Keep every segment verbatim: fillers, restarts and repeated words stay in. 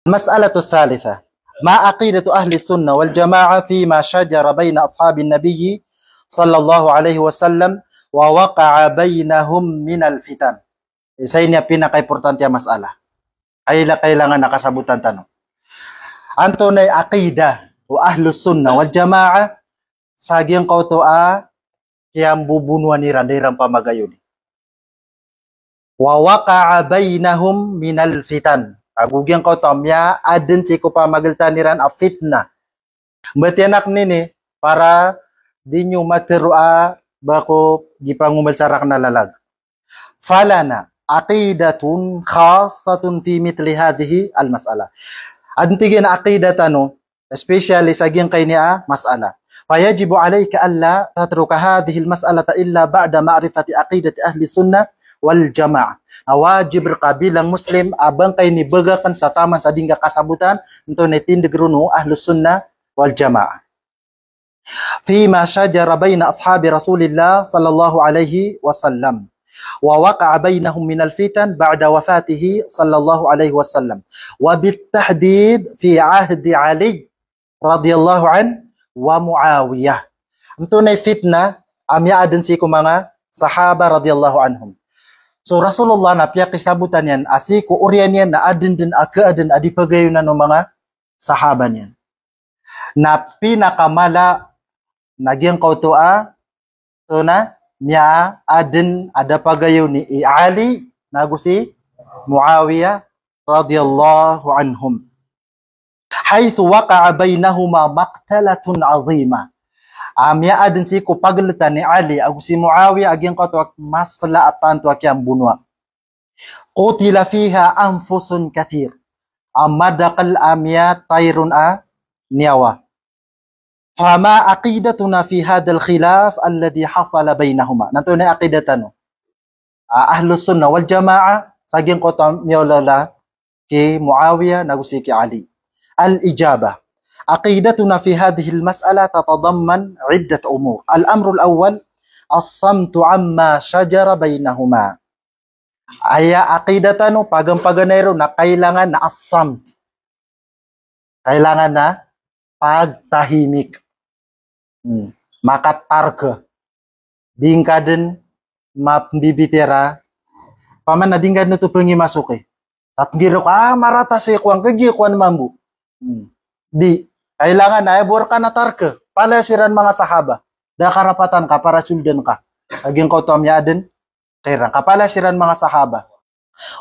Al-mas'alatu thalitha. Ma aqidatu ahli sunnah wal jama'ah fima shajara baina ashabin nabiyyi sallallahu alaihi wasallam wa waqa'a bainahum minal fitan. Isa ini a pinakaimportante a mas'ala. Kaila-, kailangan a kasabotan tano. Antonaa i aqidah o ahlus sunnah wal jama'ah sa giyangkoto a kiyambobonoan iran, da iran pamagayoni. Wa waqa'a bainahum minal fitan. Ago giyangkoto a miyaaden sii ko pamageltan iran a fitnah. Mbatiyanak nini, para di niyo matero a ba ko gipangomal sa rakn a lalag. Falana aqidatun khassatun fi mithli hadhihi al-mas'alah. Aden, tig iyan, a aqidah tano, especially sa giyangkaini a mas'ala. Fayajibu alayka alla tatruka hadhihi al-mas'alata illa ba'da ma'rifati aqidati ahli sunnah wal jama'ah. Na wajib rka bilang Muslim a ba ngka inibagak sa taman sa di ngka kasabotan, antonaa i tindeg ron o ahlus sunnah wal jama'ah. Fima shajara baina ashabi Rasulillah sallallahu alaihi wasallam. Wa waqa'a bainahum minal fitan ba'da wafatihi sallallahu alaihi wasallam. Wa bit tahdid fi ahdi Ali radhiyallahu anhu wa Muawiyah. Antonaa i fitnah a miyaaden sii ko manga sahaba radhiyallahu anhum. So Rasulullah na piyakisabotan iyan a sii ko oriyan iyan na aden den a kaaden a di pagayonan o manga sahaba niyan. Na pinakamala na giyangkoto a, antonaa, miyaaden a da pagayoni i Ali nago si Muawiyah radhiyallahu anhum. Haythu waqa'a bainahuma maqtalatun azimah. A miyaaden sii ko pageltan i Ali ago si Muawiyah a giyangkoto a masla a tanto a kiyambonoa. Qutila fiha anfusun kathir. A madakel a miyatay ron a niyawa. Fama aqidatuna fi hadhal khilaf alladhi hasala bainahuma. Na antonaa i aqidah tano a ahlus sunnah wal jama'ah sa giyangkoto a miyaolaola ki Muawiyah nago si ki Ali. Al-ijabah. Aqidatuna fi hadhihil mas'alah tatadamman iddat umur. Al-amrul awwal, as-samtu amma shajara bainahuma. Aya aqidah tano, pagan-paganay ron na kailangan na as-samt. Kailangan na pagtahimik. Hmm. Makatarka. Di ngka den mapmbibitera. Paman na di ngka den oto pengimasoki. Sa penggiraw ka, ah, marata si kowan, kagiya kowan mambo. Hmm. Di, kailangan na aya bo rka na tarka. Palaya siran manga sahaba. Da karapatan ka para soldan ka. Kagiya ngka oto a miyaden kiran. Ka palaya siran manga sahaba.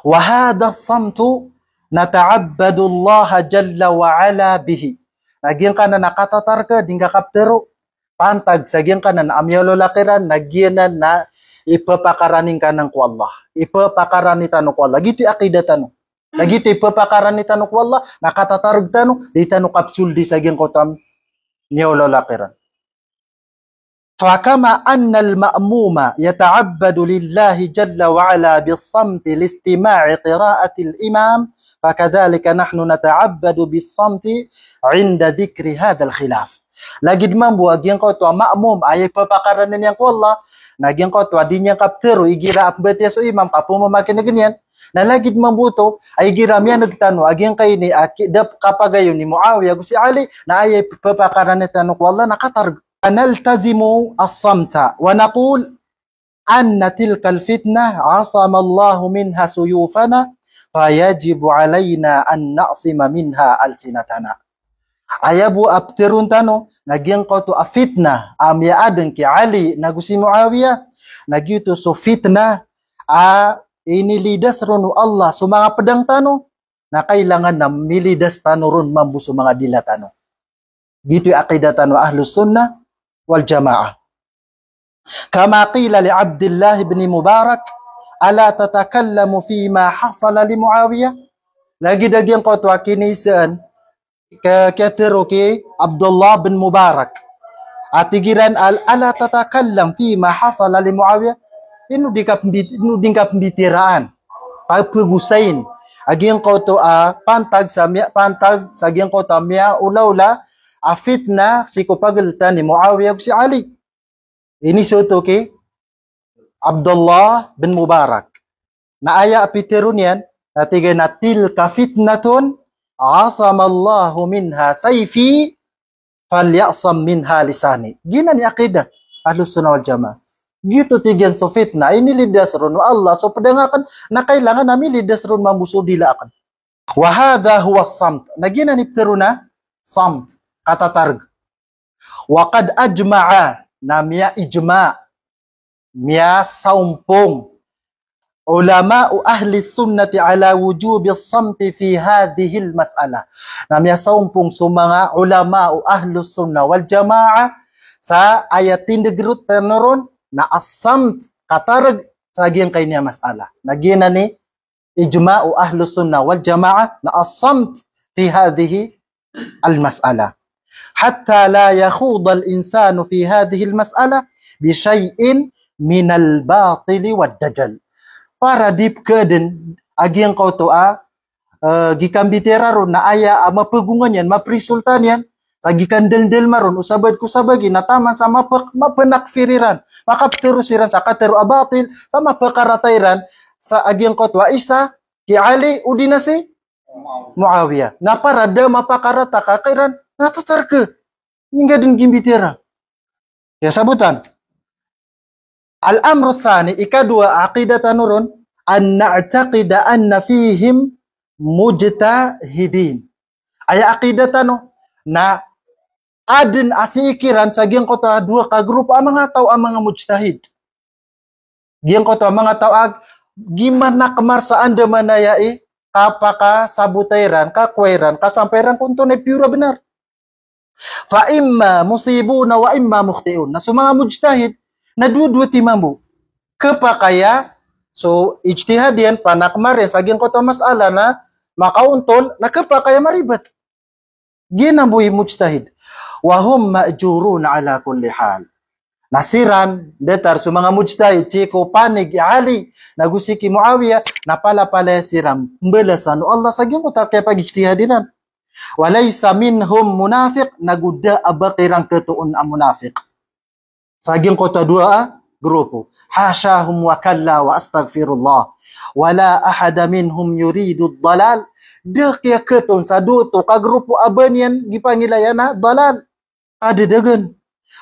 Wa hadha as-samtu nata'abbadu Allaha jalla wa ala bihi. Na giyangkanan a katatarka, di ngka kaptero. Pantag sa giyangkanan a miyaolola kiran, na giyanan na ipepakarani ngka nan ko Allah. Ipepakarani tano ko Allah. Giyoto i aqidah tano. Na giyoto i ipepakarani tano ko Allah, na katatarka tano, di tano kapsoldi sa giyangkoto a miyaolola kiran. Fakama annal ma'muma yata'abbadu lillahi jalla wa ala bis-samti listima'i qira'atil imam, fakadhalika nahnu nata'abbadu bis-samti 'inda dhikri hadhal khilaf. Lagid mambo a giyangkoto a ma'mum a aya ipepakarani niyan ko Allah, na giyangkoto a di niyan kaptero igira a pembatiya so imam ka pemamakinegen iyan. Na lagid mambo oto a igira miyaneg tano a giyangkaini a ki-, da kapagayon i Muawiyah ago si Ali, na aya ipepakarani tano ko Allah na katarg. Fanaltazimu as-samta wa naqul anna tilkal fitnah 'asama Allahu minha suyufana, fayajibu 'alaina an na'sima minha alsinatana. Aya bo a pteron tano, na giyangkoto a fitnah a miyaadn ki Ali nago si Muawiyah, na giyoto so fitnah a inilidas ron o Allah so manga pedang tano, na kailangan na milidas tano ron mambo so manga dila tano. Giyoto i aqidah tano Ahlus Sunnah wal Jamaah. Kama qila li Abdillah ibn Mubarak, "Ala tatakallamu fima hasala li Muawiyah?" Lagid a giyangkoto a kiniisaan, ke-, ketero ki Abdullah bin Mubarak. A tig iran, al-, "Ala tatakallam fima hasala li Muawiyah?" Ino di ka pembi-, ino di ka pembitiraan, ka pegosayin a giyangkoto a pantag sa miya-, pantag sa giyangkoto a miyaolaola a fitnah sii ko pageltan i Muawiyah ago si Ali. Inisoto ki Abdullah bin Mubarak. Na aya a pitero niyan, na tig iyan a, "Tilka fitnatun asamallahu minha sayfi, falyasam minha lisani. Giyanan i aqidah Ahlus Sunnah wal Jamaah. Giyoto, tig iyan, so fitnah a inilidas ron o Allah so pd angka akn, na kailangan a milidas ron mambo so dila akn. Wa hadha huwa as-samt. Na giyanan i ptharoon a samt, katatarg. Wa qad ajma'a, na miya-ijma', miyasaompong, ulama'u ahlis sunnati ala wujubi as-samti fi hadhihi al-mas'alah. Na miyasaompong so manga ulama'u ahlus sunnah wal jamaah sa aya tindg roo tano ron na as-samt, katarg, sa giyangkai a mas'alah. Na giyanan i ijma'u ahlus sunnah wal jamaah na as-samt fi hadhihi al-mas'alah. Hatta la yakhudal insanu fi hadhihi al-mas'alah bi shay'in minal batili wad dajal. Para di pkadn a giyangkoto a, eh, gikambitiara ron na aya a mapagongan iyan, maprisulta niyan, sa gikandaldalma ron o sabaad ko sabaagi na taman sa mapa-, mapanakfir iran, makaptharo siran sa katharo a batil, sa mapakarata iran sa a giyangkoto a isa ki Ali odi na si Muawiyah. Na para da mapakarata ka kiran, na tatarg. Ingka dn gimbitiara. Aya sabotan. Al-amru ath-thani, ikadowa a aqidah tano ron, an na'taqida anna fihim mujtahidin. Aya aqidah tano na adn a sii kiran sa giyangkoto a dowa ka grupo a manga taw a manga mujtahid. Giyangkoto a manga taw a gimanakmar sa andamanaya i kapakasabota iran, kakowa iran, kasampay iran ko ontonaa i pure a bnar. Fa imma musibuna wa imma mukhti'un. Na so manga mujtahid na dowa-dowa timan bo. Khapakay a so ijtihad iyan, panakmar iyan sa giyangkoto a mas'alah na makaontol, na khapakay a maribat. Giyanan bo i mujtahid. Wa hum ma'jurun ala kulli hal. Na siran datar so manga mujtahid sii ko panig i Ali nago sii ki Muawiyah, na palapalaya siran mbalasan o Allah sa giyangkoto a kiyapag-ijtihad iran. Wa laysa minhum munafiq, nago da a ba kiran khatoon a munafiq. Sa giyangkoto a dowa a grupo. Hashahum wa kalla wa astaghfirullah. Wa la ahada minhum yuridu ad-dalal. Da kiyakhatoon sa dowa oto ka grupo a ba niyan gipangilaya na dalal. Adadagan.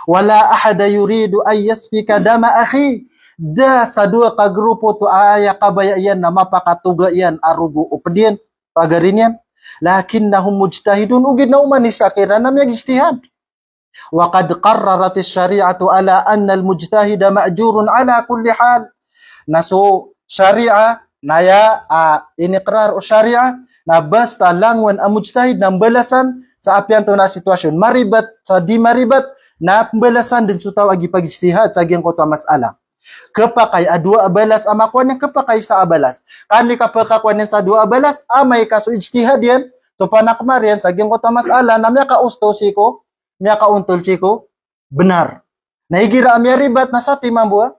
Wa la ahada yuridu an yasfika dama akhi. Da sa dowa ka grupo oto a aya kabaya iyan na mapakatoga iyan a rogo o pd iyan, pagari niyan. Lakinnahum mujtahidun, ogaid na oman i isa kiran na miyag-ijtihad. Wa qad qarrarat ash-shari'atu ala anna al-mujtahida ma'jurun ala kulli hal. Na so shariah, na aya, ah, iniqrar o shariah, na basta langowan a mujtahid na mbalasan sa apiya antonaa a sitwasyon. Maribat sa di maribat, na mbalasan dn so taw a gipag-ijtihad sa giyangkoto a mas'alah. Khapakay a dowa a balas a makowa niyan, khapakay isa a balas. Ka an di kapakakowa niyan sa dowa a balas, amay ka so ijtihad iyan, so panakmar iyan sa giyangkoto a mas'alah na miyakaosto sii ko, miyakaontol sii ko bnar. Na igira a miyaribat na satiman bo a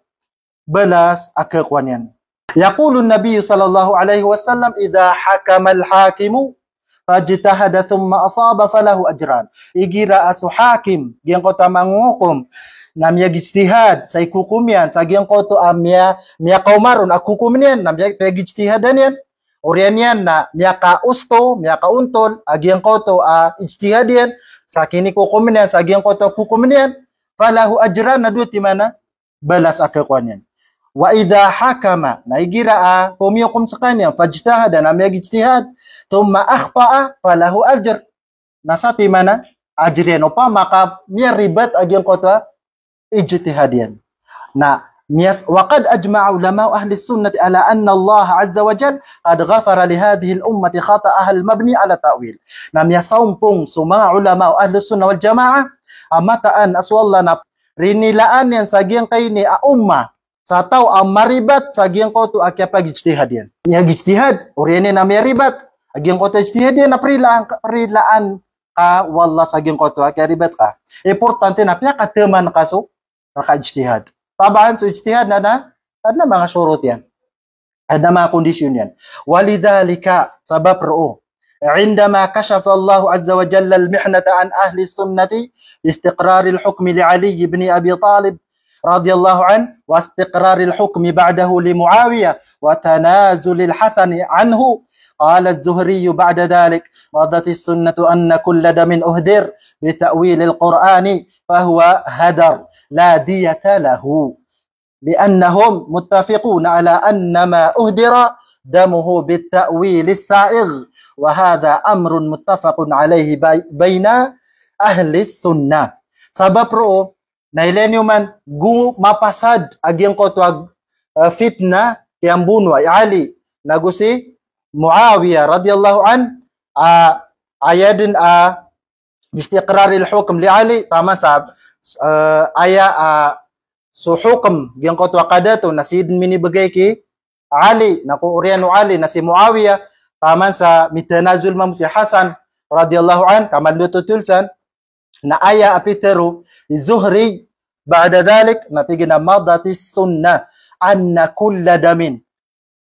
balas a khakowa niyan. Yaqulu an-Nabi sallallahu alaihi wasallam, "Idha hakama al-hakimu fajtahada thumma asaba falahu ajran." Igira a so hakim, giyangkoto a mangokom, na miyag-ijtihad sa ikokom iyan, sa giyangkoto a miya-, miyakaoma ron a kokom iyan, na miya-, miyag-ijtihadan iyan. Oriyan iyan na miyakaosto, miyakaontol a giyangkoto a ijtihad iyan, sa kinikokom iyan, sa giyangkoto a kokom iyan, falahu ajran, na dowa timan a balas a khakowa niyan. Wa idha hakama, na igira a komiyokom skaniyan, fajtahada, na miyag-ijtihad, thumma akhta'a, falahu ajr. Na satiman a ajr iyan, opama ka miyaribat a giyangkoto a ijtihad iyan. Na miyas-, wa qad ajma'a ulama'u ahlis sunnati ala anna Allah azza wa jal qad ghafara li hadhihi al-ummati khata'aha al-mabni ala ta'wil. Na miyasaompong so manga ulama'u ahlus sunnah wal jamaah a mataan a so Allah na rinilaan iyan sa giyangkaini a ummah sa taw a maribat sa giyangkoto a kiyapag-ijtihad iyan. Miyag-ijtihad, oriyan iyan a miyaribat a giyangkoto a ijtihad iyan, na prilaan, prilaan ka o Allah sa giyangkoto a kiyaribat ka. Importante na piyakataman ka so rka ijtihad. Taban so ijtihad na, na, adn a manga shurut iyan. Adn a manga kondisyon iyan. Walidhalika, sabap roo, indama kashafa Allahu azza wa jalla al-mihnata an ahli sunnati bi istiqraril hukmi li Ali ibn Abi Talib radiyallahu anhu, wa istiqraril hukmi ba'dahu li Muawiyah, wa tanazulil Hasani anhu, قال الزهري بعد ذلك: مضت السنة أن كل دم أهدر بتأويل القرآن فهو هدر لا دية له، لأنهم متفقون على أن ما أهدر دمه بالتأويل السائغ، وهذا أمر متفق عليه بي-، بين أهل السنة. Sabap roo, na ilay niyo man go mapasad a giyangkoto a, eh, fitna, kiyambono i Ali, nago si Muawiya radiyallahu anhu, a, aya den a, bistiqraril hukm li Ali, taman sa, eh, aya, ah, so hukm giyangkoto a kadato na sii den minibegay ki Ali, na ko oriyan o Ali na si Muawiya, taman sa mitanazul mambo si Hasan radiyallahu anhu, ka mandoto tolsan, na aya a pitero i Zuhri, ba'da dhalik, na tig iyan a madatis sunnah, anna kulla damin.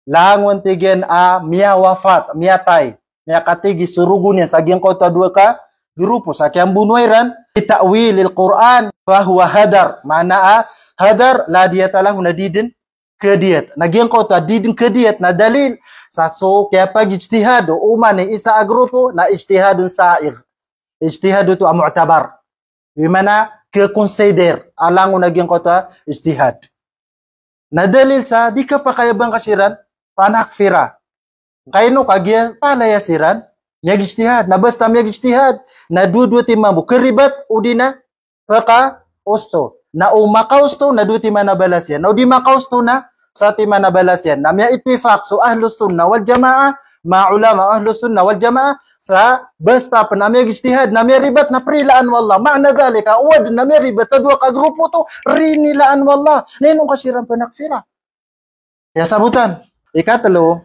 Langon tig iyan a miyawafat, miyatay, miyakatig i so rogo niyan sa giyangkoto a dowa ka grupo sa kiyambonoa iran, bi ta'wilil Qur'an, fahuwa hadar. Maana a hadar, la diyata lahu, na di den kadiyat. Na giyangkoto a di den kadiyat na dalil sa so kiyapag-ijtihad o oman i isa a grupo na ijtihadun sa'igh. Ijtihad oto a mu'tabar. Bi maana, ke-consider a langon a giyangkoto a ijtihad. Na dalil sa di kapakay a ba ngka siran panakfira. Kaino ka giya palaya siran miyag-ijtihad. Na basta miyag-ijtihad, na dowa-dowa timan bo karibat, o di na pakaosto. Na o makaosto, na dowa timan a balas iyan. Na o di makaosto, na sa timan a balas iyan. Na miya-ittifaq so Ahlus Sunnah wal Jamaah, manga ulama Ahlus Sunnah wal Jamaah, sa basta pen a miyag-ijtihad na miyaribat na prilaan o Allah. Maana dhalika, o aden a miyaribat sa dowa ka grupo oto, rinilaan o Allah. Na ino ngka siran panakfira. Iya sabotan. Ikatelo,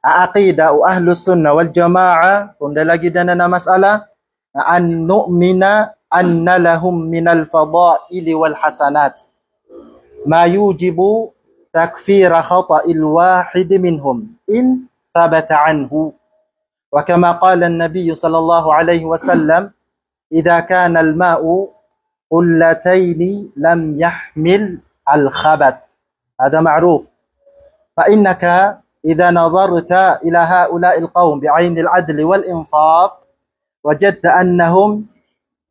a aqida o Ahlus Sunnah wal Jamaah, ko nda lagid anan a mas'ala, an nu'mina anna lahum minal fadaili wal hasanat ma yujibu takfira khata'il wahidi minhum in thabata anhu. Wa kama qala an-Nabi sallallahu alaihi wasallam, "Idha kana al-ma'u qullataini lam yahmil al-khabath." Hadha ma'ruf. Fa innaka idha nadharta ila ha'ula'il qawm bi'aynil adli wal insaf, wajadta annahum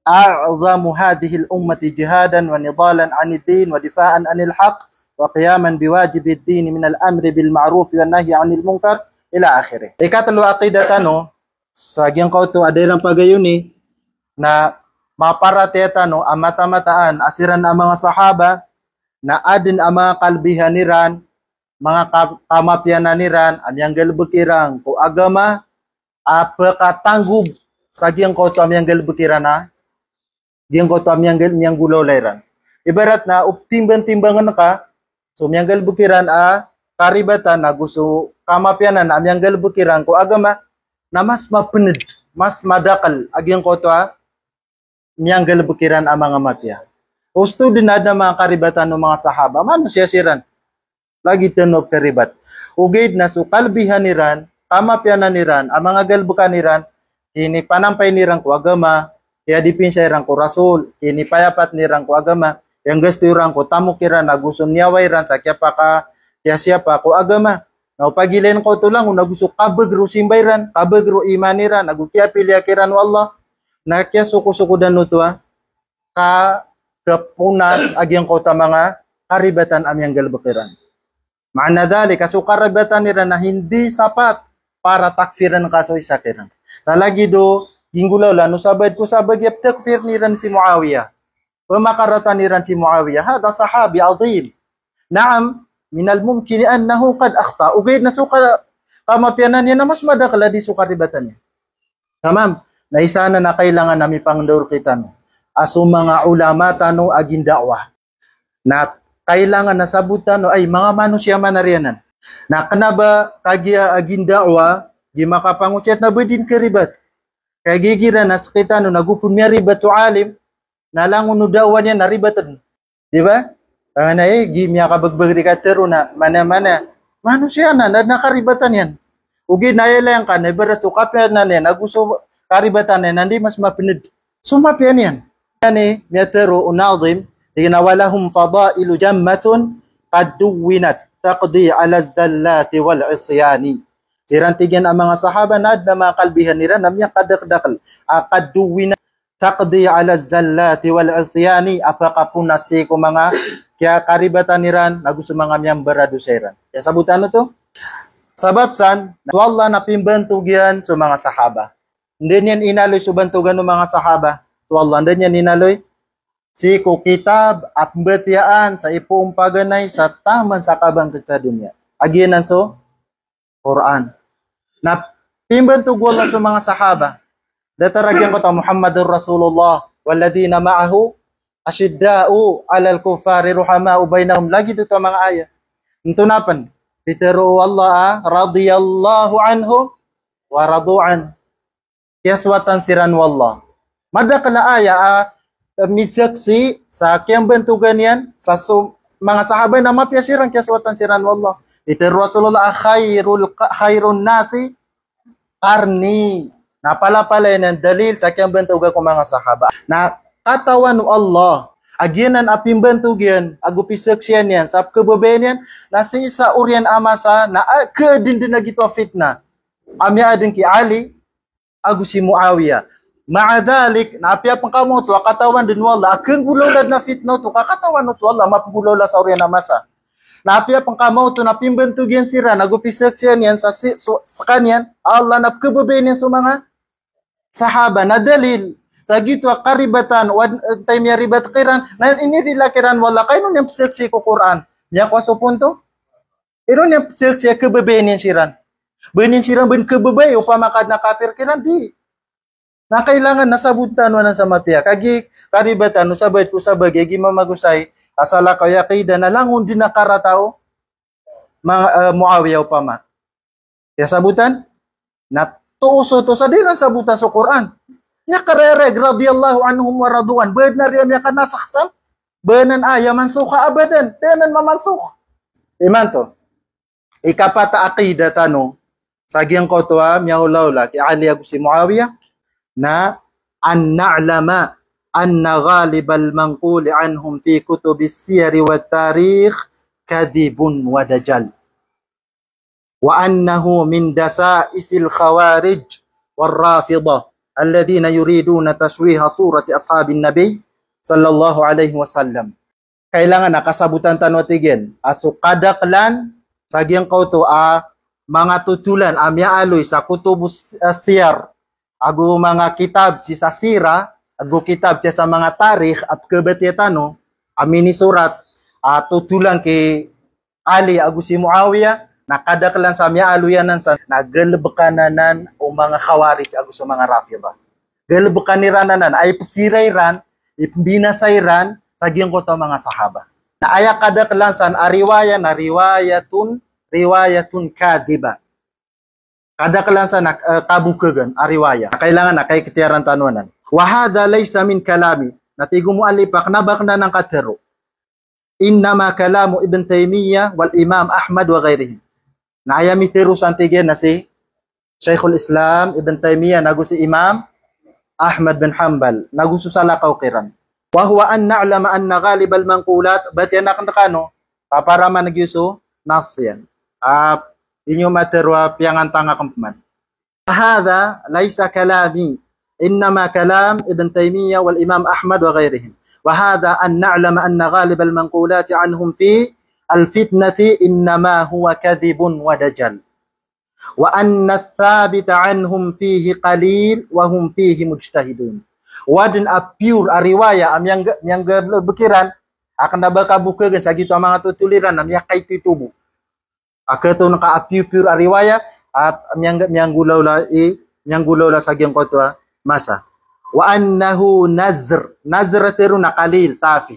a'zamu hadhihil ummati jihadan wa nidalan 'anid din wa difa'an 'anil haqq wa qiyaman biwajibid din minal amri bil ma'ruf wan nahyi 'anil munkar, ila akhirih. Ikatelo a aqida tano, sa giyangkoto a da iran pagayoni, na maparatiyaya tano a mata-mataan a siran a manga sahaba, na aden a manga kalbihan iran, manga ka-, kamapiyanan iran, a miyanggalebek iran ko agama, a pekatanggob sa giyangkoto a miyanggalebek iran a, giyangkoto a miyanggal-, miyanggolawla iran. Ibarat na o timbang-timbangen ka so miyanggalebek iran a karibatan ago so kamapiyanan a miyanggalebek iran ko agama, na mas mapened, mas madakel a giyangkoto a miyanggalebek iran a manga mapiya. Osto den a aden a manga karibatan o manga sahaba, manosiya siran. Lagid tano karibat. Ogaid na so kalbihan iran, kamapiyanan iran, a manga galebekan iran, kinipanampayin iran ko agama, kiyadipinsa iran ko Rasul, kinipayapat iran ko agama, kiyanggasto iran ko tamok iran, ago so niyawa iran, sa kiyapaka-, kiyasiyapa ko agama. Na o pagilain ko oto langon ago so kabagr o simba iran, kabagr o iman iran, ago kiyapiliya kiran o Allah, na kiyasokosoko den oto a ka-, kaponas a giyangkoto a manga karibatan a miyanggalebek iran. Maana dhalika, so karibatan iran na hindi sapat para takfiren ka so isa kiran. Sa lagid o ginggolawla o sabaad ko sabaad a ptakfir iran si Muawiyah. Pemakaratan iran si Muawiyah. Hadha sahabi azim. Naam, minal mumkin annahu qad akhta. Ogaid na so ka-, kamapiyanan iyan na mas madakel a di so karibatan iyan. Tamam. Na isa anan a kailangan a mipangendao rektano a so manga ulama tano a ginda'wah. Na kailangan a sabotan o, ay, manga manosiya man ari anan. Na kena ba kagiya a ginda'wah, di makapangosiyat na ba di den karibat. Kagiya igira na sekitano na go pen miyaribat so alim, na langon o da'wah niyan na ribaten. Di ba? Angkanan i, gi miyakabegbeg di katero na, mana, mana. Manosiya anan, na, na karibatan iyan. Ogaid na aya ilayangka na ibarat so kapiyanan iyan, ago so karibatan iyan, na di mas mapened. So mapiya niyan. Aya ni miyatero o nazim, tig iyan a walahum fadailu jammatun qad duwwinat taqdi ala zallati wal isyani. Siran tig iyan a manga sahaba na adn a manga kalbihan iran na miyakadakdakl a kadowinan, taqdi ala zallati wal isyani, a pakaponas sii ko manga kiyakaribatan iran, nago so manga miyambaradosa iran. Kiyasabotan oto? Sabap san, so Allah na pimbantog iyan so manga sahaba. Anda niyan inaloy so bantogan o manga sahaba? So Allah, anda niyan inaloy? Sii ko kitab a pmbatiyaan sa ipoon paganay sa taman sa kabangkit sa doniya. A giyanan so Qur'an. Na pimbantog o Allah so manga sahaba. Datar a giyangkoto a Muhammadur Rasulullah, walladhina ma'ahu, ashidda'u 'alal kuffari ruhama'u bainahum. Lagid oto a manga ayat. Antonaa pn? Pitharo o Allah a, radiyallahu anhum wa radu an. Kiyasowatan siran o Allah. Madakl a aya a, eh, misaksi sa kiyambantogan iyan sa so, manga sahaba na mapiya siran, kiyasowatan siran o Allah. Pitharo o Rasulullah a khairul qa-, khairun nasi qarni. Na palapalaya niyan dalil sa kiyambantogan ko manga sahaba. Na katawan o Allah a giyanan a pimbantog iyan ago pisaksian iyan sa pkhababayaan iyan na sii sa oriyan a masa na, ah, khadindn a gioto a fitna a miyaadn ki Ali ago si Muawiya. Ma'a dhalik, na apiya pn ka maoto a katawan dn o Allah a khanggolawla dn a fitna oto, ka katawan oto o Allah a mapnggolawla sa oriyan a masa. Na apiya pn ka maoto na pimbantog iyan siran ago pisaksian iyan sa si, so, skaniyan a Allah na pkhababayaan iyan so manga sahaba, na dalil sa gioto a karibatan, o ad-, eh, taym iyan ribat kiran, na inirila kiran o Allah, ka ino niyan psaksi ko Qur'an? Miyakowa so pon oto? Ino niyan psaksi a khababayaan iyan siran? Ba niyan siran ba khababayai opama ka adn a kapir kiran? Di. Na kailangan na sabotan tano anan sa mapiya. Kagiya karibatan o sabagi, o sabagi a gii mamagosay a salakaw i aqida na langon dn a karata o ma-, eh, Muawiya opama. Kiyasabotan? Na toos oto sa di iran sabotan so Qur'an. Miyakarereg, radiyallahu anhum wa radu an. Ba adn a riya miyakanasakh san? Ba anan aya mansukh? Abadan. Da anan mamansukh. Imanto, ikapat a aqida tano sa giyangkoto a miyaolaola ki Ali ago si Muawiya, na an na'lama anna ghalibal manquli anhum fi kutubis siyari wat tarikh kadhibun wa dajal. Wa annahu min dasa'isil khawarij war rafidah alladhina yuriduna tashwiha surati ashabin nabi sallallahu alaihi wasallam. Kailangan a kasabotan tano, tig iyan, a so kadaklan sa giyangkoto a manga totolan a miyaaloy sa kutubus, eh, siyar, ago manga kitab sii sa sira, ago kitab sii sa manga tarikh a pkhabatiya tano a minisorat a totolan ki Ali ago si Muawiya, na kadaklan sa miyaaloy anan san na galbkan anan o manga Khawarij ago so manga Rafidah. Galbkan iran anan, aya pzira iran, ipmbinasa iran sa giyangkoto a manga sahaba. Na aya kadaklan san a riwaya na riwayatun, riwayatun kadhibah. Kadaklan san a, eh, kabokhagan a riwaya. Kailangan a kaikhtiyaran tano anan. Wa hadha laysa min kalami. Na tig o muallif a kna ba kna anan katharo. Innama kalamu Ibn Taymiyyah wal Imam Ahmad wa ghayrihim. Na aya mitharo san, tig iyan, na si Shaykhul Islam Ibn Taymiyyah, nago si Imam Ahmad bin Hanbal, nago so salakaw kiran. Wa huwa an na'lama anna ghalibal manqulat, batiya akn rkano, paparamn giyoto so nas iyan. Ah, ino matharo a piyangantang akn pman. Hadha laysa kalami, innama kalam Ibn Taymiyyah wal Imam Ahmad wa ghayrihim. Wa hadha an na'lama anna ghalibal manqulati anhum fi al-fitnati innama huwa kadhibun wa dajal. Wa anna ath-thabita anhum fihi qalil wa hum fihi mujtahidun. Wa dn a pure a riwaya a miyangga-, miyanggalbk iran, a kna ba kabokhagan sa gioto a manga totol iran a miyakaitoito bo. A khatoon ka a pure, pure a riwaya, a miyang-, miyanggolawla i, miyanggolawla sa giyangkoto a masa. Wa annahu nazr, nazr tharo na qalil, tafi.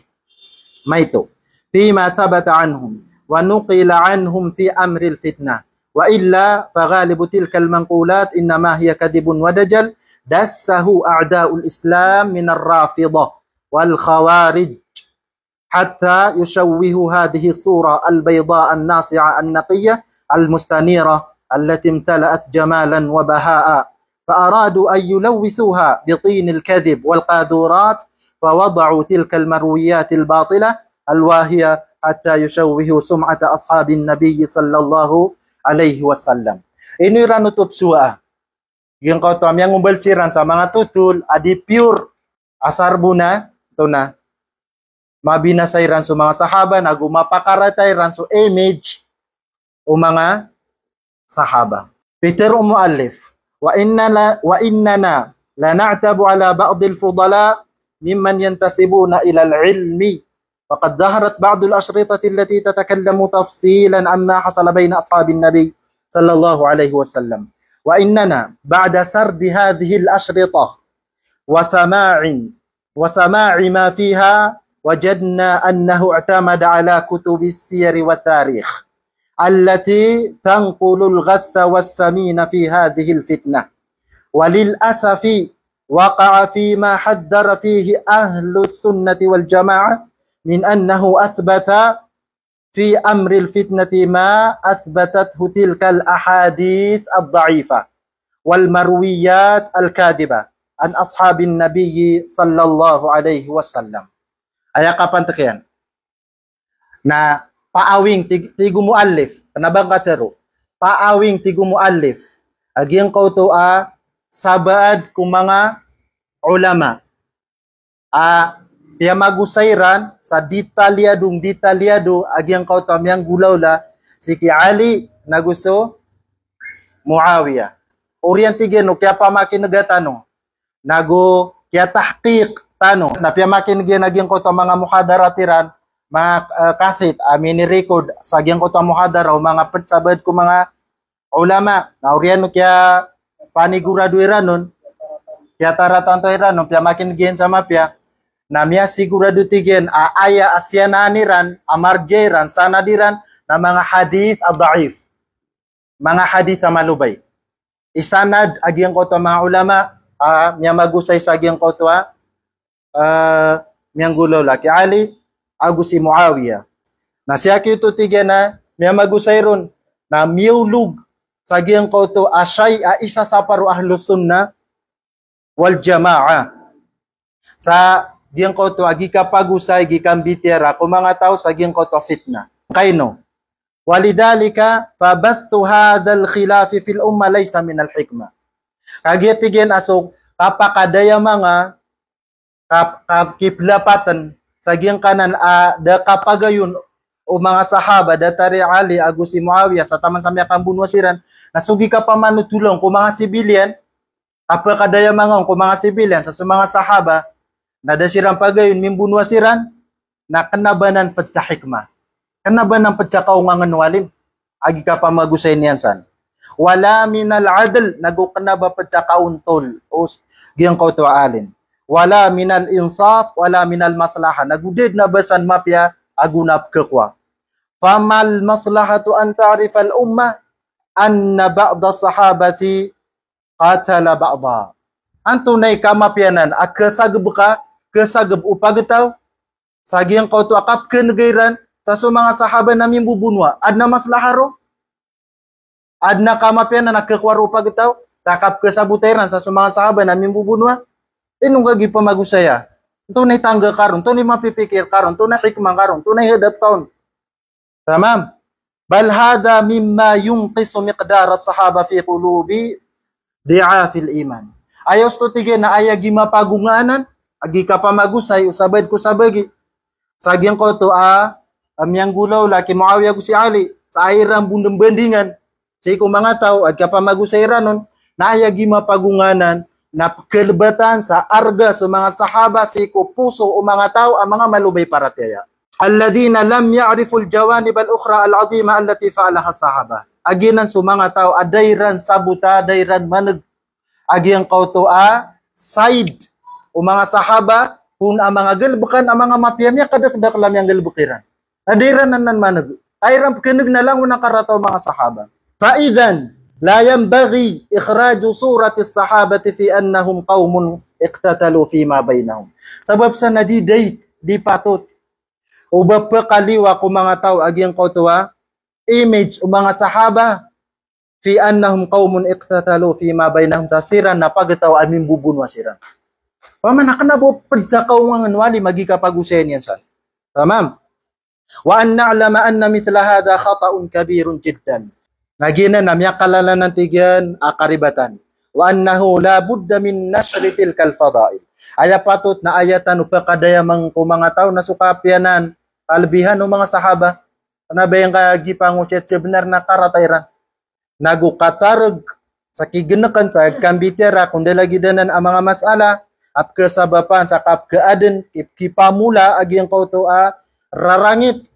Maito. Fima thabata anhum, wa nuqila anhum fi amril fitnah. Wa illa fa ghalibu tilkal manqulat innama hiya kadhibun wa dajal, dassahu a'da'ul Islam minar Rafidah wal Khawarij. Hatta yushawwihu hadhihi as-surah al-bayda an-nasi'ah an-naqiyyah al-mustanirah allati imtala'at jamalan wa baha'an. Fa aradu an yulawwithuha bi tinil kadhib wal qadhurat, fa wada'u tilkal marwiyat al-batilah al-wahiya hatta yushawwihu sum'ata ashabin nabiy sallallahu alayhi wasallam. Ino iran oto pzowaa? Giyangkoto a miyangombal siran sa manga totol a di pure. Asar bo na, oto na, mabinasa iran so manga sahaba, nago mapakarata iran so image o manga sahaba. Pitharo o muallif, "Wa innana, wa innana lana'tabu ala ba'dil fudala mimman yantasibuna ilal ilmi. Faqad dhaharat ba'dul ashritati allati tatakallamu tafsilan amma hasala baina ashabin nabi sallallahu alaihi wasallam. Wa innana ba'da sardi hadhihil ashritah wa sama'in, wa sama'i ma fiha, wajadna annahu i'tamada ala kutubis siyari wat tarikh allati tanqulul ghatha was samina fi hadhihil fitnah. Walil asafi waqa'a fima hadhdhara fihi ahlus sunnati wal jama'ah min annahu athbata fi amril fitnati ma athbatathu tilkal ahadith ad-dha'ifah wal marwiyat al-kadhibah an ashabin nabiyyi sallallahu alaihi wasallam." Aya kapantag iyan na paawing, tig-, tig o muallif, kna ba ngka tharo, paawing, tig o muallif, a giyangkoto a sabaad ko manga ulama a piyamagosay iran sa detalyadong detalyado a giyangkoto a miyanggolawla sii ki Ali nago so Muawiyah. Oriyan, tig iyan, o kiyapamakinega tano nago kiyatahqiq tano na piyamakineg iyan a giyangkoto a manga muhadarat iran, manga, eh, kaset a minirecord sa giyangkoto a muhadara o manga ped, sabaad ko manga ulama. Na oriyan o kiyapanigorado iran on, kiyataratanto iran on, piyamakineg iyan sa mapiya, na miyasigorado, tig iyan, a aya a siyanaan iran, a marja iran, sanad iran, na manga hadith a dhaif, manga hadith a malobay i sanad a giyangkoto a manga ulama a miyamagosay sa giyangkoto a, ah, miyanggolawla ki Ali ago si Muawiyah. Na sii ki oto, tig iyan, a miyamagosay ron na miyaolog sa giyangkoto a shay a isa sa paro ahlus sunnah wal jamaah sa giyangkoto a gii kapagosay, gii kambitiyarai ko manga taw sa giyangkoto a fitnah. Kaino? Walidhalika fabathu hadhal khilafi fil ummah laysa minal hikmah. Kagiya, tig iyan, a so kapakadaya manga kap-, kap-, kiplapatan sa giyangkanan a da kapagayon o manga sahaba, datar i Ali ago si Muawiyah, sa taman sa miyakambonoa siran, na so gii kapamanotola on ko manga civilian, kapakadaya manga on ko manga civilian sa so manga sahaba, na da siran pagayon, mimbonoa siran, na kna ba nan ped sa hikmah, kna ba nan ped sa kaongangen o alim a gii kapamagosay niyan san. Wala minal adl, nago kna ba ped sa kaontol o s-, giyangkoto a alim. Wala minal insaf, wala minal maslahah, nago da den a ba san mapiya ago na pkhakowa. Famal maslahatu an ta'rifal ummah anna ba'da sahabati qatala ba'da. Antonaa i kamapiyanan a khasageb ka, khasageb o pagtaw sa giyangkoto a kapkhanega iran sa so manga sahaba na mimbobonoa? Aden a maslahah ron? Aden a kamapiyanan a khakowaa o pagtaw sa kapkhasabota iran sa so manga sahaba na mimbobonoa? Ino ngka gii pamagosaya? Antonaa i tangga ka ron? Antonaa i mapipikir ka ron? Antonaa i hikmah ka ron? Antonaa i hadap ka on? Tamam. Bal hadha mimma yunqisu miqdar as-sahaba fi qulubi di'afil iman. Aya osto, tig iyan, na aya gii mapagongaanan a gii kapamagosay o sabaad ko sabagi sa giyangkoto a, a miyanggolawla ki Muawiyah ago si Ali, sa aya iran bo ndambandingan sii ko manga taw a gii kapamagosay iran on, na aya gii mapagongaanan na pkhalbatan sa arga so manga sahaba sii ko poso o manga taw a manga malobay paratiyaya. Alladhina lam ya'riful jawanibal ukhra al-'azimah allati fa'alaha as-sahabah. A giyanan so manga taw a da iran sabota, da iran maneg a giyangkoto a side o manga sahaba, pn a manga galbkan a manga mapiya, miyakadakdakl a miyanggalbk iran. Na da iran anan maneg. Aya iran pkhaneg na langon a karata o manga sahaba. Fa idhan la yanbaghi ikhraju surati as-sahabati fi annahum qawmun iqtatalu fima baynahum. Sabap sa na di dait, di patot o ba pkhaliwa ko manga taw a giyangkoto a image o manga sahaba, fi annahum qawmun iqtatalu fima baynahum, sa siran na pagtaw a mimbobonoa siran. Pman a kna ba pd sa kaongangen o alim a gii kapagosay niyan san. Tamam. Wa an na'lama anna mithla hadha khata'un kabirun jiddan. Na giyanan na miyakalalanan tig iyan a karibatan. Wa annahu la budda min nashri tilkal fadail. Aya patot na aya tano pakadayamang ko manga taw na so kapiyanan, kalbihan o manga sahaba. Na ba aya ngka gipangosayan sa bnar na karata iran. Nago katarg sa kigeneken sa kambitiara ko ndalagid anan a manga masala a pkhasabapan sa kapkhaaden, kip-, kipamula a giyangkoto a rarangit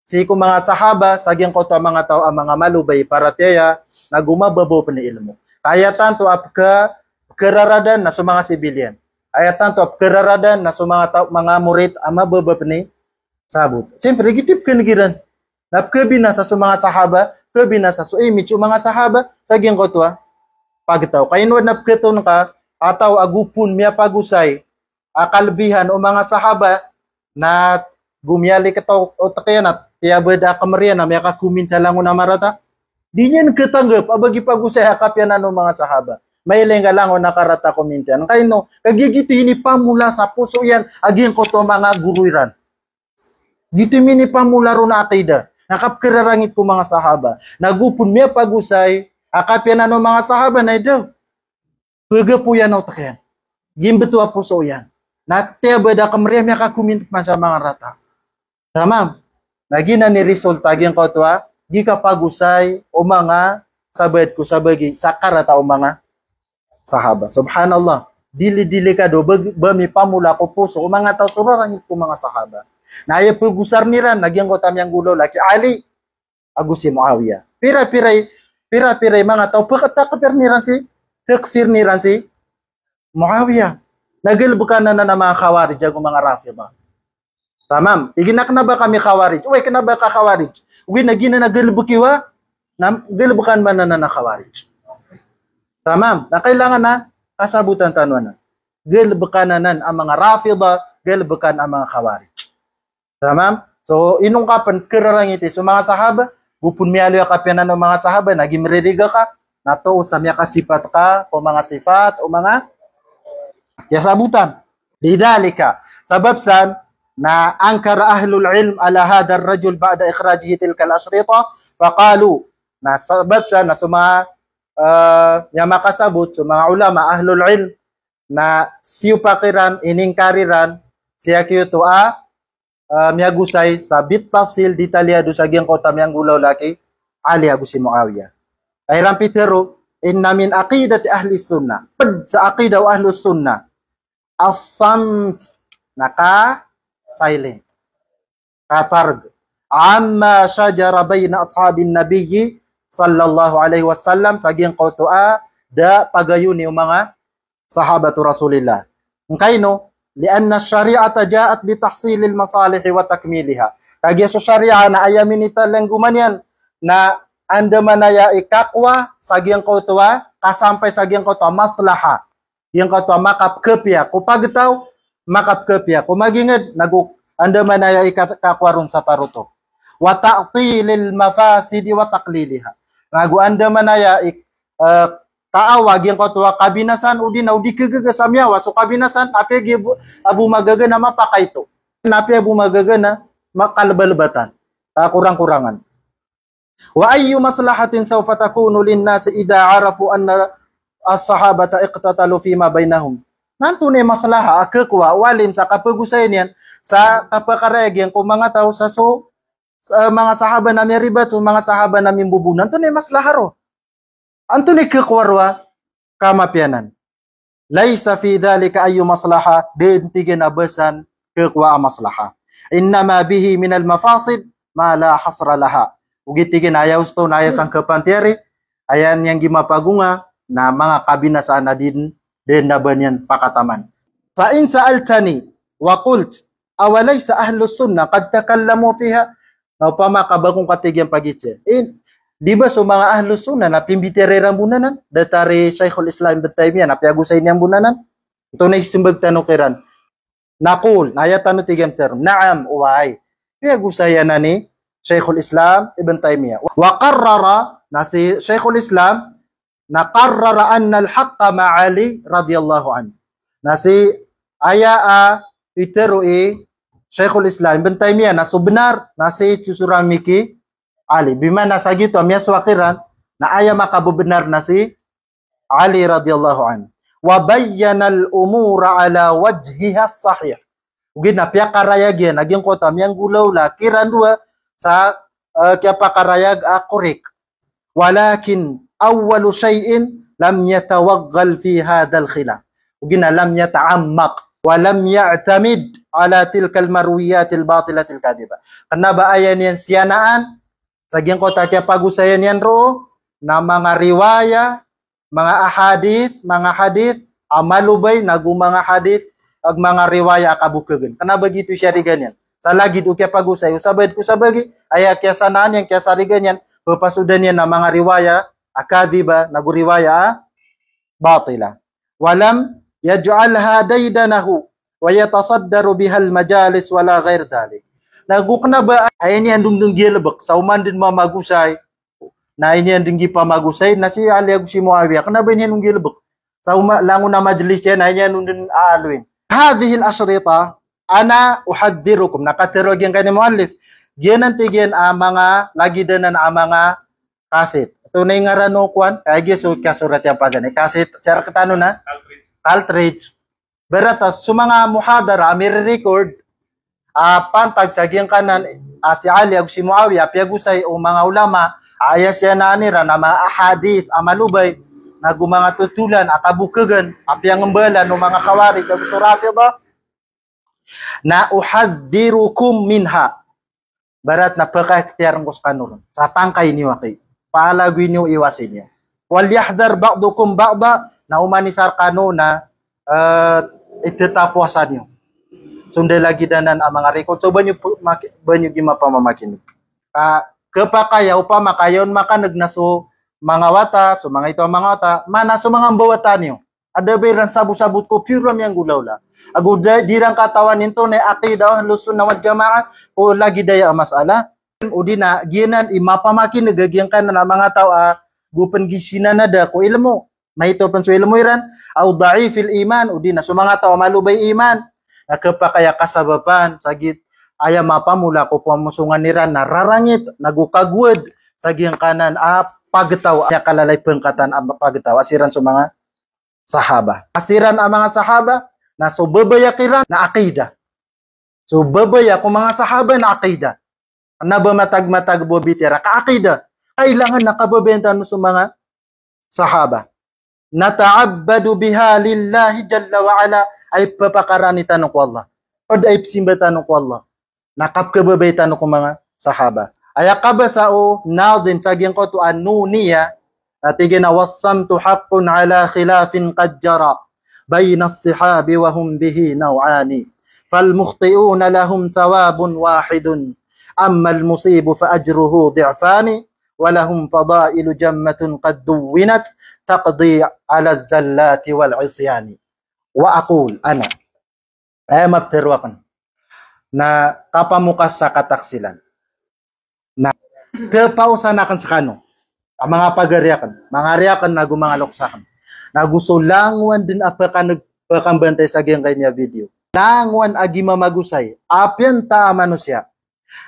sii ko manga sahaba sa giyangkoto a manga taw a manga malo ba i paratiyaya, nago mababa pen i ilmo. Ka aya tanto a pkha-, pkhararadan na so manga sibiliyan. Aya tanto a pkhararadan na so manga taw, manga morit a mababa pen i sabot. Siyempre, giti pkhaneg iran. Na pkhabinasa so manga sahaba, pkhabinasa so image o manga sahaba sa giyangkoto a pagtaw. Ka ino na pkhaton ka a taw a gopon miyapagosay a kalbihan o manga sahaba, na go miyalik a taw o takiyan a tiyabed a kamariyan a miyakakomin sa langon a marata. Di niyan khatanggap a ba gii pagosay a kapiyanan o manga sahaba. Mailay ngka langon a karata komin tiyan. Ka ino, ka giya giti inipamula sa poso iyan a giyangkoto a manga goro iran. Giti minipamula ron a akida. Na kapkhararangit ko manga sahaba. Na gopon miyapagosay a kapiyanan o manga sahaba na ida. Pagapoyan o takiyan. Gii mbeto a poso iyan. Na tiyabed a kamariyan a miyakakomin man sa manga rata. Tamam. Na giyanan i resulta giyangkoto a gii kapagosay o manga sabaad ko sabagi sa karata o manga sahaba. Subhanallah. Dili-dili ka do ba, ba mipamula ko poso o manga taw so rarangit ko manga sahaba. Na aya pagosarn iran na giyangkoto a miyanggolawla ki Ali ago si Muawiya. Pira-pira i, pira-pira i manga taw pkhatakfirn iran si, takfirn iran si Muawiya. Na galebek anan a manga Khawarij ago manga Rafida. Tamam. Tig iyan a kena ba kami Khawarij. Oway, kena ba ka Khawarij. Ogaid na giyanan a galebek iyo a, na galebek anan a Khawarij. Tamam. Na kailangan a kasabotan tano anan. Galebek anan a manga Rafida, galebek anan a manga Khawarij. Tamam? So, ino ngka pen khararangiti so manga sahaba, gopon miyaaloy a kapiyanan o manga sahaba, na gii mririga ka, na too sa miyakasipat ka ko manga sipat o manga kiyasabotan. Lidhalika, sabap san, na ankara ahlul ilm ala hadha ar-rajul ba'da ikhrajihi tilka al-ashrita, faqalu, na sabap san, na so manga, eh, miyamakasabot, so manga ulama, ahlul ilm, na siyopak iran, iningkar iran, sii ko giyoto a, eh, miyagosay sa bit tafsil, detalyado sa giyangkoto a miyanggolawla ki Ali ago si Muawiya. Aya iran pitharo, inna min aqidati ahlis sunnah. Ped sa aqida o ahlus sunnah. As-samt, na ka-silent. Katarg. Amma shajara baina ashabin nabiyyi sallallahu alaihi wasallam, sa giyangkoto a da pagayoni o manga sahabatu Rasulillah. Ngkaino, li'anna ash-shari'ata ja'at bi tahsilil masalihi wa takmiliha. Kagiya so shariah na aya minitalanggoman iyan na andamanaya i kakowa sa giyangkoto a, kasampay sa giyangkoto a maslaha. Giyangkoto a makapkhapiya ko pagtaw, makapkhapiya ko maginged, nago andamanaya i ka-, kakowa ron sa tarotop. Wa ta'tilil mafasidi wa taqliliha. Nago andamanaya i, eh, kaawa giyangkoto a kabinasaan, odi na o di khagaga sa miyawa so kabinasaan, apiya giya bo-, a bo magaga na mapakaito. Na apiya bo magaga na makalebalebatan, kakorang-korangan. Wa ayyu maslahatin sawfa takunu linnasi idha arafu anna as-sahabata iqtatalu fima bainahum. Na antonaa i maslaha a khakowa o alim sa kapagosayn iyan sa kapakarayag iyan ko manga taw sa so, sa manga sahaba na miyaribat, so manga sahaba na mimbobono. Na antonaa i maslaha ron? Antonaa i khakowa ron a kamapiyanan? Laysa fi dhalika ayyu maslaha, da dn tig iyan a ba san khakowa a maslaha. Innama bihi minal mafasid ma la hasra laha. Ogaid tig iyan a aya osto na aya sangkapan tiyari, aya niyan gii mapagonga na manga kabinasaan a di dn, da dn a ba niyan pakataman. Fa in sa'altani wa qult, awalaysa ahlus sunnah qad takallamu fiha? Na opama ka ba kon katig iyan pagiza, eh, di ba so manga ahlus sunnah na pimbitiyarai iran bo nanan, datar i Shaykhul Islam Ibn Taymiyyah na piyagosay niyan bo nanan? Antonaa i smbag tano kiran? Naqul, na aya tano tig iyan tero, na'am, oway. Piyagosay anan i Shaykhul Islam Ibn Taymiyyah. Wa qarrara, na si Shaykhul Islam, na qarrara anna al-haqqa ma'a Ali radiyallahu anhu. Na si aya a pitharo i Shaykhul Islam Ibn Taymiyyah na so bnar na si sosoran mi ki Ali. Bima'na sa giyoto a miyasowak iran Na aya makabebenar na si Ali radhiyallahu anhu. Wa bayyanal umura ala wajhiha sahih. Ogaid na piyakarayag iyan a giyangkoto a miyanggolawla kiran dowa sa, eh, kiyapakarayag a korek. Walakin awwalu shay'in lam yatawaggal fi hadhal khilaf. Ogaid na lam yata'ammaq wa lam ya'tamid ala tilkal marwiyatil batilatil kadhibah. Kena ba aya niyan siyanaan sa giyangkoto a kiyapagosayan iyan roo na manga riwaya, manga ahadith, manga hadith a malobay, nago manga hadith, ago manga riwaya a kabokegen. Kena ba giyoto i siyarigan iyan. Sa lagid o kiyapagosay o sabaad ko sabagi, aya kiyasanaan iyan, kiyasarigan iyan, pepasodan iyan a manga riwaya a kadhibah, nago riwaya a batila. Wa lam yaj'alha daydanahu wa yatasaddaru bihal majalis wala ghair dhalik. Nago kena ba aya niyan den den giya lebek sa oman den mamagosay, na aya niyan den gipamagosay na si Ali ago si Muawiya, kena ba aya niyan den giya lebek sa oman, langon a majlis iyan, aya niyan den aaloyin. Hadhihil ashrita ana uhadhdhirukum. Na katharo giyangkanan i muallif, giyanan tig iyan a manga, lagid anan a manga kaset. Antonaa i ngaran o kowan? Kagiya so kasorat iyan paganay. Kaset, sii rektano na? Cartridge. Ibarat a so manga muhadara a miri-record a pantag sa giyangkanan a si Ali ago si Muawiya a piyagosay o manga ulama a aya siyanaan iran a manga ahadith a malobay, nago manga totolan a kabokegen a piyangembalan o manga Khawarij ago so Rafidha. Na uhadhdhirukum minha. Ibarat na pekaikhtiyaran ko sekano ron. Sa tangkai niyo aki. Palagoy niyo, iwasi niyo. Wal yahdhar ba'dukum ba'da, na oman i isa rekano na, eh, itetaposa niyo. So nda lagid anan a manga record. So ba niyo pe-, maki-, ba niyo gii mapamamakineg. Ka, kepakay a opama ka aya on makaneg na so manga wata, so manga ito a manga wata, mana so manga mbawata niyo. Adn a ba iran sabot-sabot ko piyor a miyanggolawla. Ago da, di iran katawan antonaa i aqidah Ahlus Sunnah wal Jamaah ko lagid aya a masala. Odi na giyanan i mapamakineg a giyangkanan a manga taw a go pen gii sinanada ko ilmo. Maito pen so ilmo iran, aw da'ifil iman, odi na so manga taw a malobay iman. Na kepakay a kasabapan sa giya aya mapamola ko pamosongan iran na rarangit, nago kagowad sa giyangkanan a pagtaw, aya kalalay pengkatan a pagtaw a siran so manga sahaba. A siran a manga sahaba, na so babaya kiran na aqidah. So babaya ko manga sahaba na aqidah. Kena ba matag-matag bo a bitiyara ka aqidah. Kailangan na kababayan tano so manga sahaba. Nata'abbadu biha lillahi jalla wa ala, ay pepakarani tano ko Allah. Odi ay pesimba tano ko Allah. Na kapekebabay tano ko manga sahaba. Aya kabasa o nadhim sa giyangkoto a Nuniyah, na tig iyan a, "Was-samtu haqqun ala khilafin qad jara bayna as-sihabi wa hum bihi naw'ani. Fal mukhti'una lahum thawabun wahidun. Ammal musibu fa ajruhu di'fani. Wa lahum fadailu jammatun qad duwwinat taqdi ala az-zallati wal isyani." Wa aqul, ana. Aya mapetero aken na kapamokas sa kataksilan. Na tepaosan aken sekano a manga pagari aken, manga ari aken, nago manga loks aken, nago so langowan den a pekaneg, pekambantay sa giyangkai niyan a video. Langowan a gii mamagosay, apiya antaa a manosiya.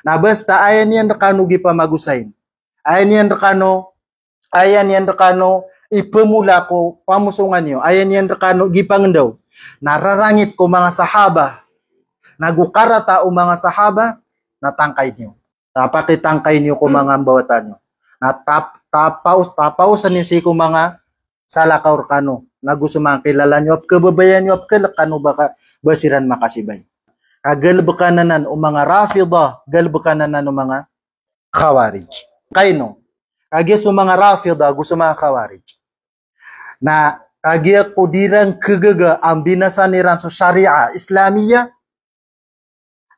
Na basta aya niyan rekano gii pamagosayin, aya niyan rekano aya niyan rekano ipemola ko pamosongan iyo, aya niyan rekano gii pangendaw na rarangit ko manga sahaba, nago karata o manga sahaba, na tangkai niyo. Na pakitangkai niyo ko manga mbawata niyo. Na tap-, tapaos, tapaosan iyo sii ko manga salakaw rekano, nago so manga kilala niyo, a pekebabayaan iyo, a pekelek kano ba ka, ba siran makasibay. Ka galebeken anan o manga Rafidha, galebeken anan o manga Khawarij. Kaino? Kagiya so manga Rafidha ago so manga Khawarij na kagiya ko di iran kegaga a mbinasan iran so Sharia Islamiyah,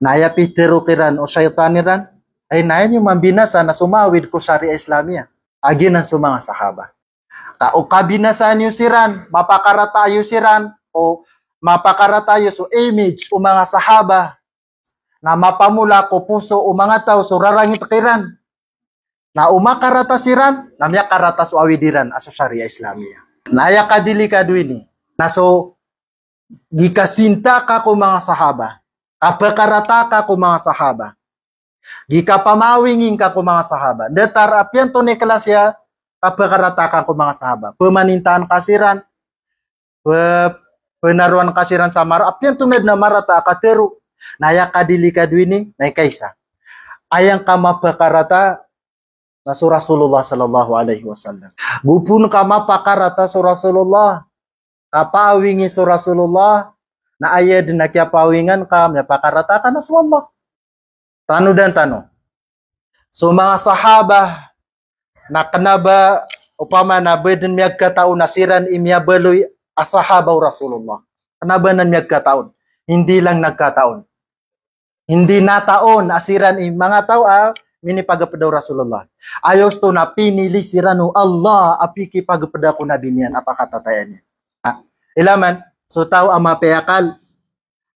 na aya pitero kiran o shaytan iran, ay na aya niyo mambinasa na somawid ko Sharia Islamiyah a giyanan so manga sahaba. Ka o kabinasa niyo siran, mapakarata iyo siran, o mapakarata iyo so image o manga sahaba, na mapamola ko poso o manga taw so rarangit kiran. Na o makarata siran, na miyakarata so awid iran a so Sharia Islamiyah. Na aya kadelikado ini, na so gii kasinta ka ko manga sahaba, kapakarata ka ko manga sahaba, gii kapamawinging ka ko manga sahaba. Datar apiya antonaa i klasi a kapakarata ka ko manga sahaba. Pemanintaan ka siran, pe-, penaroan ka siran sa maro, apiya antonaa den a marata a katero. Na aya kadelikado ini, na ikaisa. Aya ngka mapakarata na so Rasulullah sallallahu alaihi wasallam. Go pn ka mapakarata so Rasulullah, kapaawingi so Rasulullah, na aya den a kiyapaawingan ka, miyapakarata ka na so Allah. Tanodan tano. So manga sahaba, na kena ba, opama na ba den miyagkataon a siran i miyabaloy a sahaba o Rasulullah. Kena ba nan miyagkataon. Hindi lang nagkataon. Hindi nataon a siran i manga taw a minipagepeda o Rasulullah. Aya osto na pinili siran o Allah a pikipagepeda ko Nabi niyan a pakatataya niyan. Ah, ila man, so taw a mapiya akal,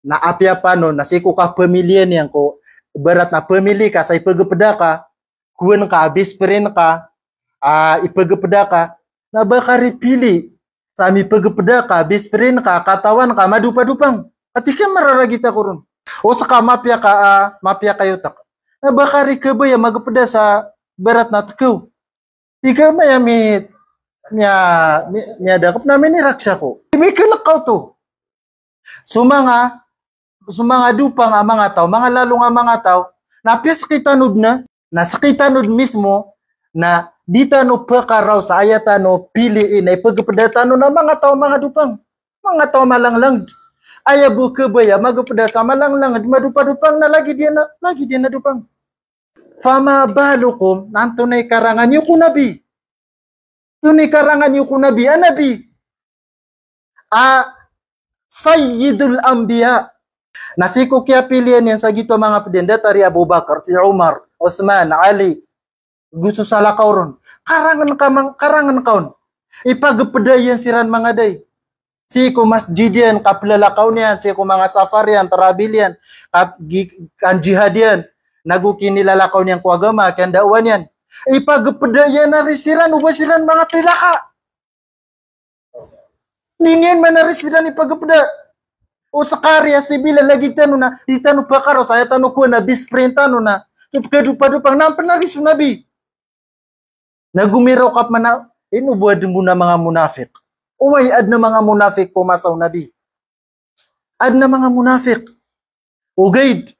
na apiya pano, na sii ko kapamiliya niyan ko, ibarat na pamili ka sa ipagepeda ka, kowan ka, best friend ka, ah, ipagepeda ka, na ba ka ripili sa mipagepeda ka, best friend ka, katawan ka, madopadopang. Ati ka mararagita ko ron. O seka mapiya ka, ah, mapiya ka i otak. Na ba ka rikebaya magepeda sa ibarat na tekew. Tika maya mi, miya, mi, miyadakep na miniraksa ko. Mikelek ka oto. So manga, so manga dopang a manga taw, manga lalong a manga taw, na apiya sekitano den, na sekitano den mismo, na di tano pekaraw sa aya tano pilii na ipegepeda tano na manga taw, manga dopang, manga taw malanglang. Aya bo kebaya magepeda sa malanglang, madopadopang na lagid iyan a, lagid iyan a dopang. Fama balukum, na antonaa i karangan iyo ko Nabi? Antonaa i karangan iyo ko Nabi? A Nabi a Sayyidul Anbiya. Na sii ko kiyapilian iyan sa giyoto a manga ped iyan, datar i Abu Bakar, si Umar, Uthman, Ali, go so salakaw ron. Karangan ka mang-, karangan ka on. Ipagepeda iyan siran manga day. Sii ko masjid iyan, kaplalakaw niyan, sii ko manga safar iyan, travel iyan, kap-, gi-, kanjihad iyan, nago kinilalakaw niyan ko agama, kiyandaawa niyan. Ipagepeda iyan a ri siran, o ba siran manga tilaka. Di niyan man a ri siran ipagepeda. O sekari a sibilan lagid tano na, di tano pekaraw sa aya tano kowan a best friend tano na. So pegadopadopang, na pen a ri so Nabi. Na gomiraw ka pman a, ino bo aden bo na manga monafik. Oway, aden a manga monafik ko masa o Nabi. Aden a manga monafik. Ogaid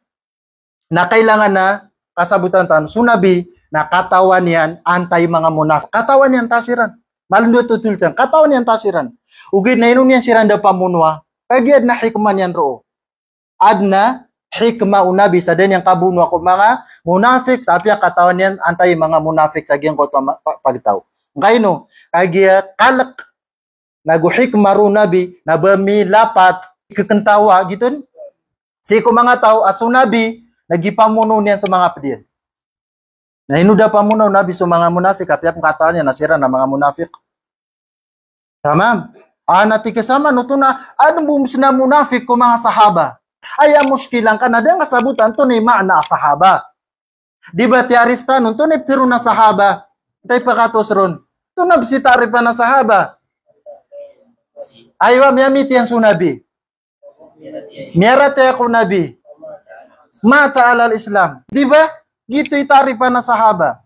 na kailangan a kasabotan tano so Nabi na katawan iyan antaa i manga monafik. Katawan iyan antaa siran. Malondot o toled san. Katawan iyan antaa siran. Ogaid na ino niyan siran da pamonoa. Kagiya aden a hikmah niyan roo. Aden a hikmah o Nabi sa da niyan kabonoa ko manga monafik, sa apiya katawan iyan antaa i manga monafik sa giyangkoto a ma-, pa-, pagtaw. Ngkaino, kagiya kalek nago hikmah roo o Nabi, na ba milapat, kekentawa, giyoto. Sii ko manga taw a so Nabi, na gipamono niyan so manga ped iyan. Na ino da pamono o Nabi so manga monafik, apiya pen katawan iyan a siran a manga monafik. Tamam. A, na tig ka saman oto na, aden bo mesen a monafik ko manga sahaba. Aya moskilah ngka na da ngka sabotan antonaa i maana a sahaba. Di ba tiyarif tano, antonaa i ptharoon a sahaba? Antaa i pakatoos ron? Antonaa bes i taarifan a sahaba? Aywa, miyamitiyan so Nabi. Miyaratiyaya ko Nabi. Mata alal Islam. Di ba? Giyoto i taarifan a sahaba.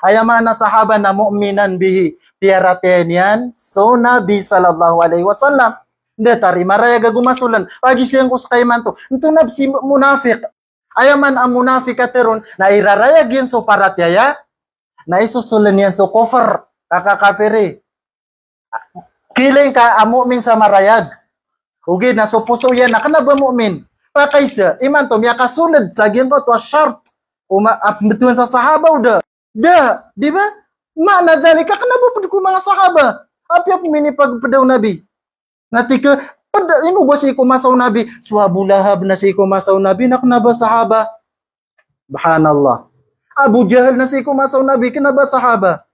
Aya maana sahaba na mu'minan bihi. Piyaratiyaya niyan so Nabi sallallahu alaihi wasallam. Datar i marayag ago masolen. Pagiza angko seka imanto. Antonaa bes i monafik? Aya maana a monafik a teron, na irarayag iyan so paratiyaya, na isosolen iyan so kofr, kakakapiri. Kiling ka a mu'min sa marayag. Ogaid na so poso iyan na kena ba mu'min. Pakaiza, imanto miyakasold sa giyangkoto a shart. Oma, a pembetowan sa sahaba o da. Da, di ba? Maana dhalika, kena ba ped ko manga sahaba. Apiya pen minipagepeda o Nabi. Na tig ka, ped, ino ba sii ko masa o Nabi? So Abu Lahab na sii ko masa o Nabi, na kena ba sahaba? Subhanallah. Abu Jahal na sii ko masa o Nabi, kena ba sahaba?